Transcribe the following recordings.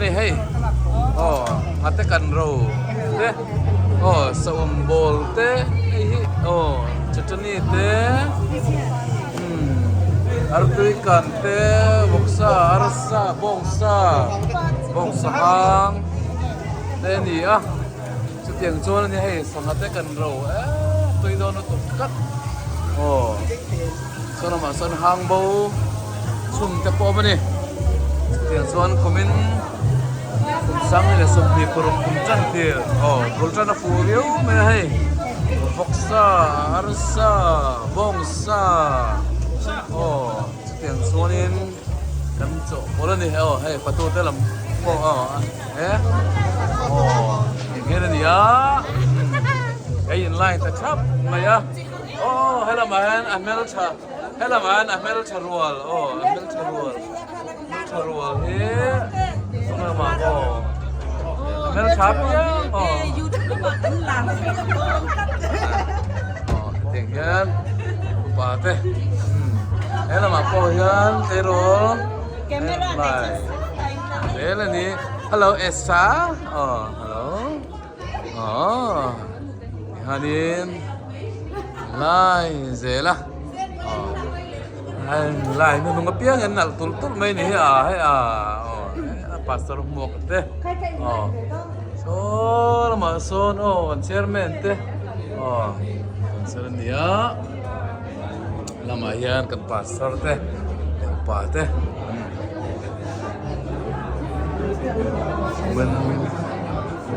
ani hei aw nghate kan ro te aw saum bawl te hei hi aw chutney te umm artui kan te vawksa arsa bawngsa bawngsa hang te a ni a chutiang chuan a ni hei sangha te kan ro eee tui dawn lutuk tlat aw saw lamah sawn hang bo chhum te pawh a awm a ni chutiang chuan kumin kum sang leh 26 kum tan tir aw bul tan a fuh viau mai a hei vawksa arsa bawngsa aw chutiang chuanin kan chawhpawlh a ni aw hei fatu te lam pawh aw e aw eng hian a ni a hei in line ta thap mai a aw helamah hian a hmeltha helamah hian a hmeltha rual aw a hmeltha rual hmeltha rual hi lamah aw a hmeltha piang aw aw hetiang hian upa te helamah pawh hian tleirawl lai zel a ni hello Esa aw hello aw tihianin lai zel a aw lai hnuhnung apiang hian nalh tulh tulh mai a ni hi a hei a aw pastor hmuak te aw saw lamah sawn aw kan chairman te aw kan sawn a ni a lamah hian kan pastor te upa te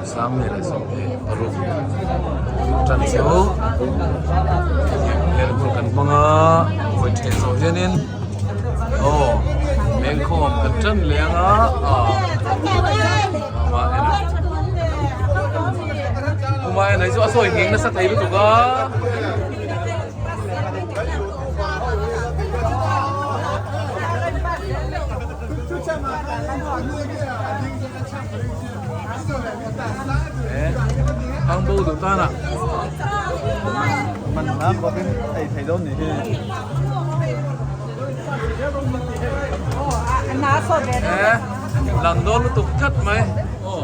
26 tan chu her hmun kan hmang a hawi ṭhen zawh hianin aw lengkhawm kan ṭan leh ang a amah en a amah en hi chu a sawi nghing nasa thei lutuk a. Hang bo duh tan a. Man hlam bawkin ei thei dawn nih hi. Eh, lang dawn lutuk tlat mai. Aw,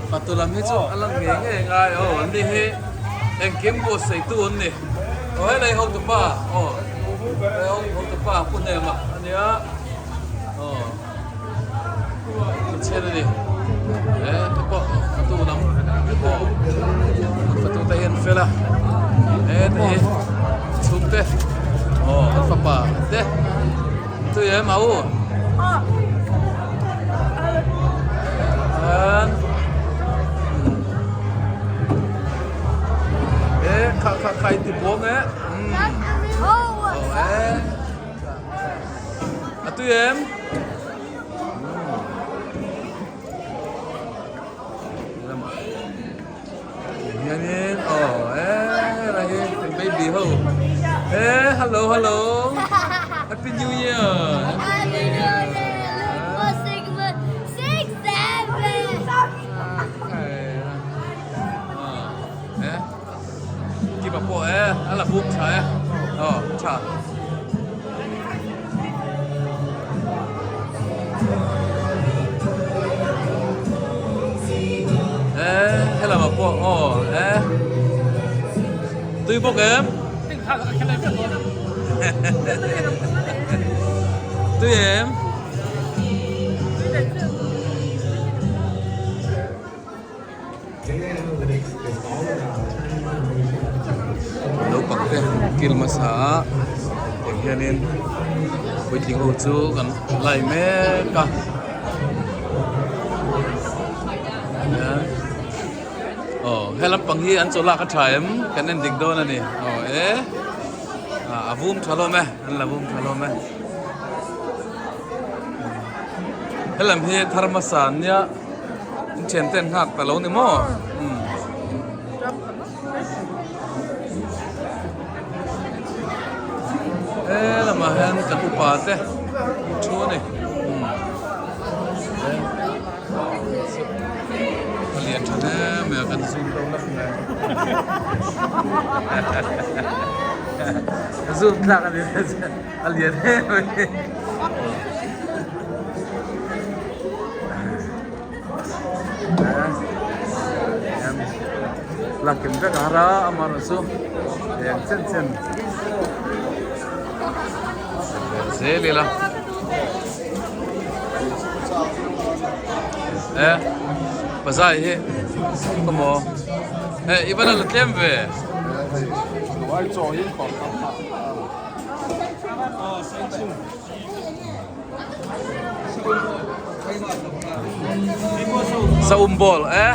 fatu lam hi chu a lang ngei ngei ngai. Aw, an ni hi engkim buatsaihtu an ni. Aw, helai hotupa. Aw, helai hotupa pu hnema a nia. Aw. Chhiat a ni he te pawh fatu lam te pawh fatu te hi an fel a he te hi chhung te aw an fapa te tui em a u an e kha kha kha in ti buang e aw e a tui em. Hianin aw e lai hi kan baby ho e hello hello happy new year happy new year e kipa pawh e a la buk tha e aw tha. Eh, helamah pawh aw eh tui bawk em tui em Naupang te kil hmasa a tiang hianin puitling ho chu kan lai mek a hian aw he lampang hi an chaw lak a tha em kan en dik dawn a ni aw e a vum tha hlawm e an la vum tha hlawm e helam hi thar hmasa an nia. In thian te an nghak ta lo ni maw? Umm. He lamah hian kan upa te thu a ni. Umm. A lian tha hle mai a kan zoom lo lak mai. Zoom thlak a ni a lian hle mai. Lakin vek a har a, amaherawh chu eng chen chen zel ila. E pazai hi ka maw e i van la tlem ve. Saum ball e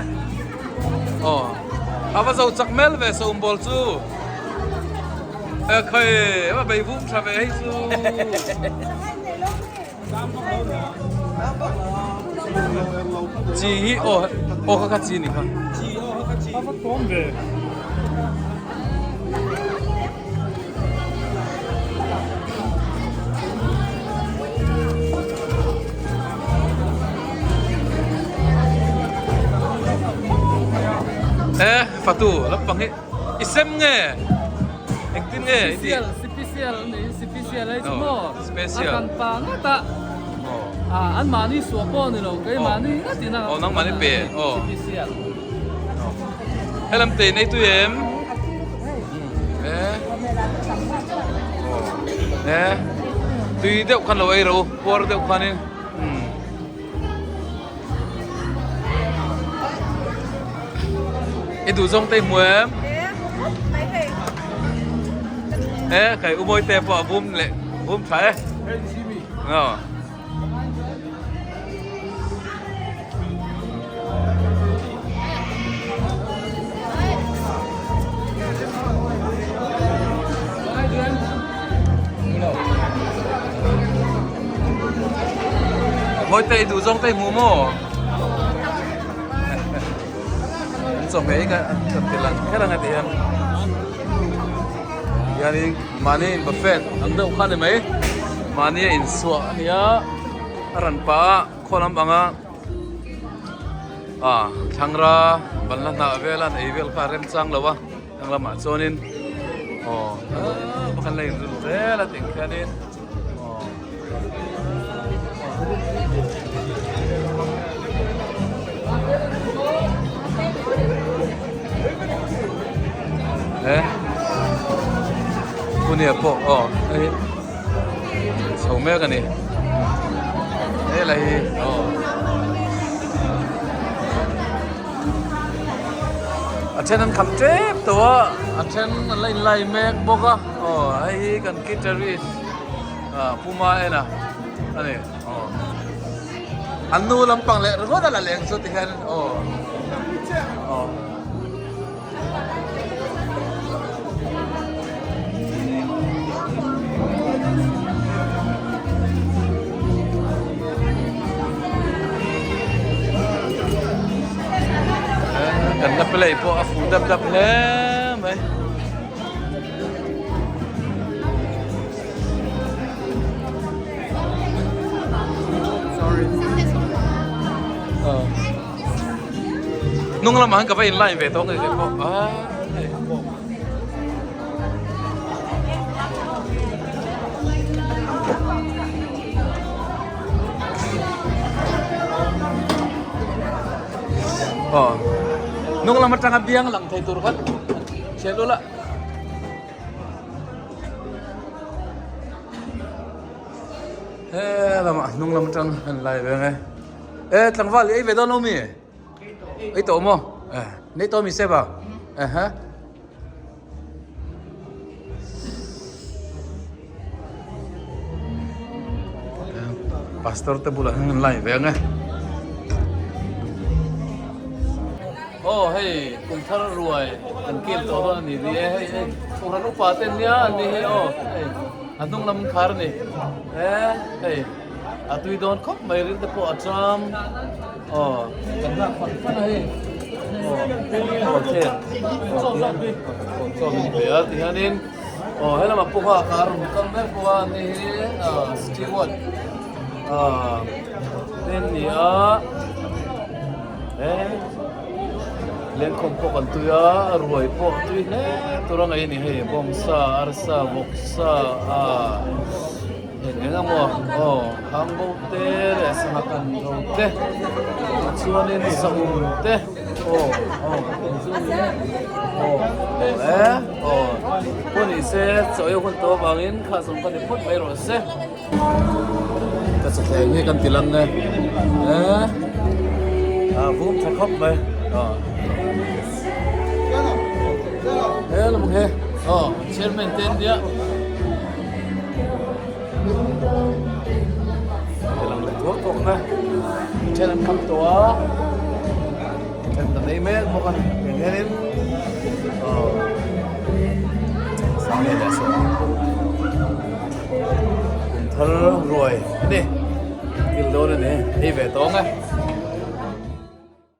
aw a va zo chak mel ve saum ball chu e khai a va bei vum tha ve hei chu chi hi aw aw kha kha chi ni kha chi aw kha kha chi a va tlawm ve. E fatu lampang hi i sem nge engtin nge i tih Special ani special ai chu maw special a kan pa ngat a an mahni suah pawh ni lo keimahni ngat in a aw nangmahni pe aw special Helam te nei tui em? E. E. Tui deuh khan lo ei ro, puar deuh khanin. Hmm. I duh zawng te hmu em? E, kai umawi te pawh a bum leh bum tha e. Aw. Mawi te i duh zawng te i hmu maw? An chawhmeh hi ka ti lang kher ang heti hian. Hianin mahni in buffet ang deuh kha a ni mai. Mahni a insuah a nia a ran pah a khaw lam anga ah thlangra banhla hnah vel a an ei vel kha a remchang lo a heng lamah chuanin aw pakhat la inril zel a tih khianin aw. He Punia pawh aw hei chho mek a ni helai hi aw a then an kham tep tawh a a then an la inlai mek bawk a aw hei hi kan guitarist ah Puma en a a ni aw an nu lampang leh ringawt a la leng chu tikhian aw aw. Kan la play pawh a fuh dap dap hle mai. Hnung lamah hian ka va in line ve tawh nge tih pawh a hei. Aw hnung lam atanga biang lang thei tur khan thian ula. He lamah hnung lam atang an lai ve ang e. E tlangval i ei ve dawn lo mi? Ei tawh maw? E nei tawh mi sep a? E ha. Pastor te bulah hian an lai ve ang e. Aw hei kum thar ruai kan kil tawh dawn a ni ni e hei hei kohhran upa te nia an ni hei aw hei a hnung lam khar a ni e hei a tui dawn khawp mai ril te pawh a cham aw kan nghak fan fan a hei aw aw chen aw tihian aw chaw min pe a tihianin aw helamah pawh kha a rawn kal mek bawk a ni hi steward ah te an ni a. He lengkhawm pawh kan tui a ruai pawh tui hle tur a ngaih a ni hei bawngsa arsa vawksa ah eng eng emaw aw hangbo te leh sangha kan ro te tichuanin saum te. Aw aw aw e aw pawh ni se chaw ei hun tawh avangin kha zawng ka ni phawt mai rawh se. Ka chawthleng hi kan ti lang e e a vum tha khawp mai aw he lamang he aw chairman te an nia. Ti lang leh thuak thuak na then an kham tawh a then an ei mek bawk a ni tiang hianin aw sang leh leh sawn kum thar ruai a ni kil dawn a ni ei ve tawng e.